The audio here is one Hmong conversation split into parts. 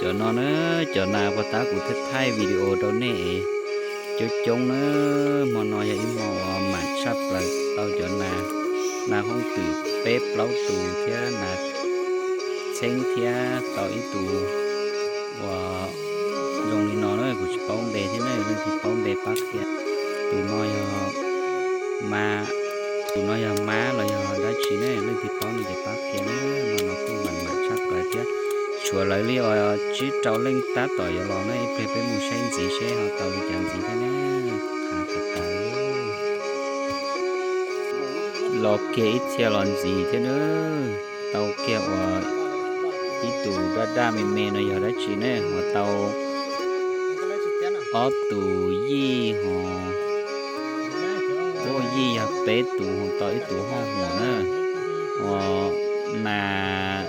Cov no na, cov nas puag ta kuv thaij thaij video rau nej coob coob na. Hmo no yog ib hmo uas mam tshaj plaws tau cov nas, nas hooj twm peb plaub tus thiab nas txheeb thiab tau ib tus uas zoo li no na, kuv tsis paub npe thiab na, leej twg paub npe pab qhia. Tus no yog mab, tus no yog mab los yog dab tsi ne, leej twg paub no ces pab qhia na. Hmo no kuj mam mam tshaj plaws thiab, tshuav lawv li uas tsib rau leej tab tom yuav los na, ib pliag peb mus saib ntxiv seb ho tau li cas ntxiv thiab na. Qhav tas tas. Los kiag ib txhia los ntxiv thiab na. Tau kiag uas ib tus daj daj me me no yog dab tsi ne, uas tau ob tus yij ho, ub, yij yog peb tus ho tau ib tus hoj huam na. Uas nas,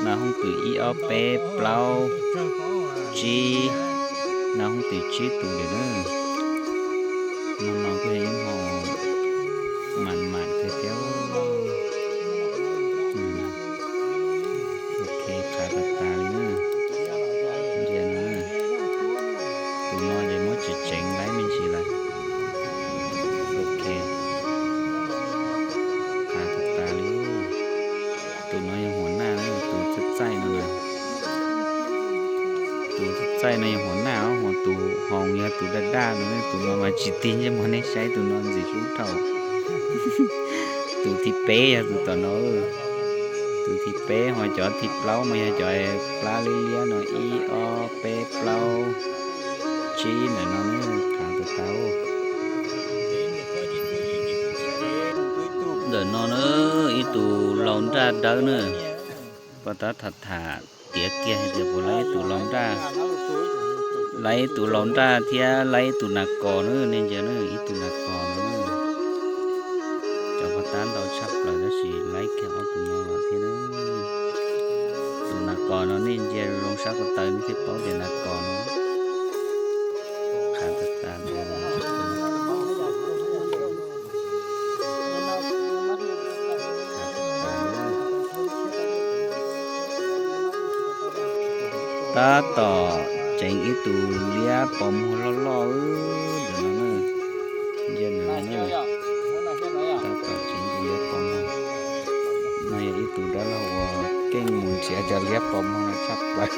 nas hooj twm ib ob peb plaub tsib, nas hooj twm tsib tus lawm na. Hmo no kuj yog ib hmo mam mam kawg thiab. Ok, qhav tas tas li na. Ntsia no, tus no ces muab tsev tseev laib me ntsis lawm. Ok, qhav tas tas li. Tus no yog huam naj na, tus txaij txaij no na. Tus txaij txaij no yog huam naj os, ho tus hoos yog tus daj daj no, tus no mas tsis tig ntsej muag nej saib tus no ntxim hlub dhau. Tus thib peb yog tus tom no. Tus thib peb, ho cov thib plaub mas yog cov plab liab liab no, ib ob peb plaub tsib ntawm no na, qhav tas tas. Ntawm no na, ib tus lau nraj dawb na, puag ta tham tham tiav kiag hais tias puas laib ib tus lau nraj, laib ib tus lau nraj thiab laib ib tus nas kos na, nej ntsia na, ib tus nas kos no na. Cov puag ta ntau tshaj plaws tab sis laib kiag ob tus no los thiab na. Tus nas kos no nej ntsia zoo sab ko taw nej thiaj paub tias nas kos no. Qhav tas tas. Tab tom tseev ib tus liab pos muag loj loj ntawm no na. Ntsia ntawm no na. Tab tom tseev tus liab pos muag. No yog ib tus dab laug uas keej mus nrhiav cov liab pos muag no tshaj plaws.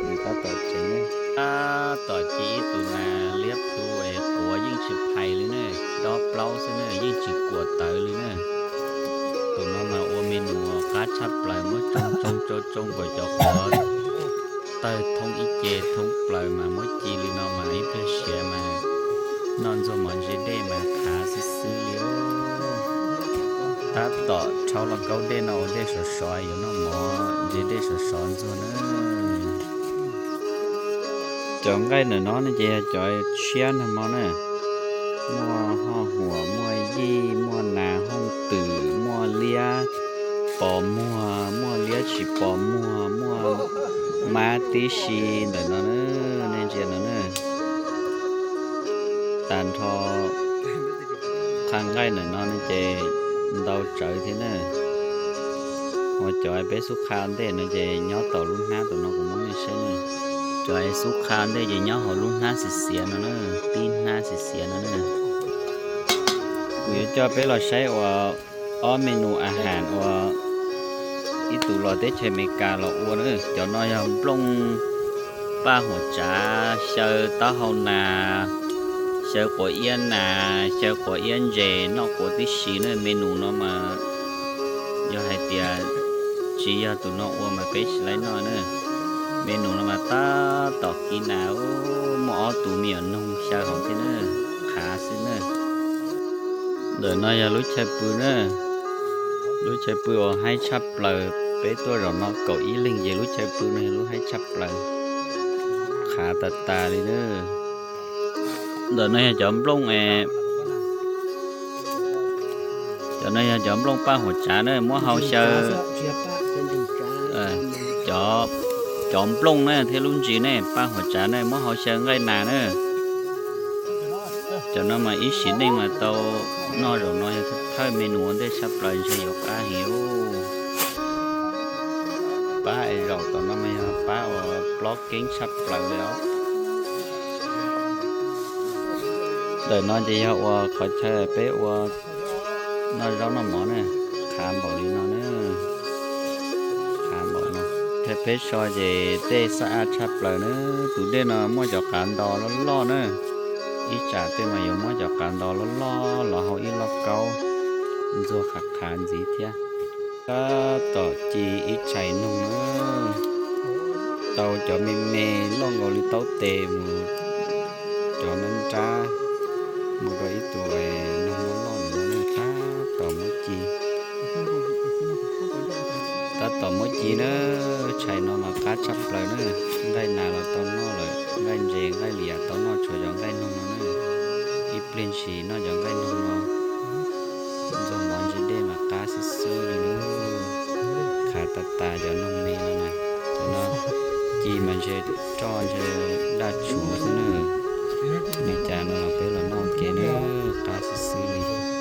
Nws tab tom tseev, tab tom ci ib tus nas liab plu es quav yeej tsis phais li ne, dob plaub xwb ne, yeej tsis kuam tawv li ne. Tus no mas ua me nus qab tshaj plaws, muab tsoo tsoo tsoo tsoo kom cov quav tawg thoob ib ce thoob plaws mas muab ci li no mas ib pliag siav mas noj ntxuag mov ntse dej mas khav xwb xwb li. Tab tom rhaub los kaub dej no ua dej sov sov yuav noj mov ntse dej sov sov ntxuag na. Cov nqaij ntawm no ne ces yog cov tshiab nag hmo na. Muaj hoj huam, muaj yij, muaj nas hooj twm, muaj liab pos muag, muaj liab tsis pos muag, muaj mab tib si ntawm no na, nej ntsia no na. Tag nrho qhab nqaij ntawm no ne ces ntau tsawv thiab na. Ua cov peb xub qha ntej no ces nyob tom lub hnab tom no kuv muab nej saib na. Cov xub qha ntej ces nyob hauv lub hnab xiav xiav no na, tib hnab xiav xiav no na. Kuv yuav coj peb los saib ua ob menu a has uas ib tug los teb chaws Amelikas los ua na. Cov no yog nplooj paj huam tsav, xyaw taub hau nas, xyaw quav iab nas, xyaw quav iab ntses, noj quav tib si na. Menu no mas yog hais tias tsis yog tus no ua mas peb tsis laib noj na. Menu no mas tab tom kib nas, muaj ob tug me nyuam noog xyaw hauv thiab na, qhav xwb na. Ntawm no yog lub chaw pw na, lub chaw pw uas haib tshaj plaws, peb tuaj zaum no kaum ib leeg ces lub chaw pw no yog lub haib tshaj plaws, qhav tas tas li na. Ntawm no yog cov nplooj, cov no yog cov nplooj paj huam tsav na, muab hau xyaw, cov, cov nplooj na thiab lub ntsis ne, paj huam tsav na, muab hau xyaw nqaij nas na. Cov no mas ib sim neej mas tau noj zaum no yog thawj menu ua ntej tshaj plaws, ntshe yuav qab heev. Pab es zaum tom no mas yog pab uas plob keeb tshaj plaws li os. Ntawm no ces yog uas qhov chaw peb ua noj zaub noj mov na, qhav npaum li no na, qhav npaum no. Thiab peb so ces tej xab ab tshaj plaws na, tus dej no muaj cov qav nto loj loj na, ib tsam tej mas yuav muab cov qav nto loj loj los hau ib lauj kaub ntxuag qhav qhav ntxiv thiab. Tab tom ci ib tshais noog na, tau cov me me loj nkaus li taub tes mus, cov nrab nrab mus rau ib tug noog loj loj na, tab tom muab ci. Tab tom muab ci na, tshais no mas qab tshaj plaws na, nqaij nas los tau noj lawm, nqaij ntses nqaij li yam tau noj tshuav cov nqaij noog no na. Ib pliag ntshis noj cov nqaij noog no, ntxuag mov ntsis dej mas qab xwb xwb li na. Qhav tas tas cov noog me no na, cov no ci mas ntshe roj ntshe daj tshuv xwb na. Li cas no los peb los noj ua ke na, qab xwb xwb li.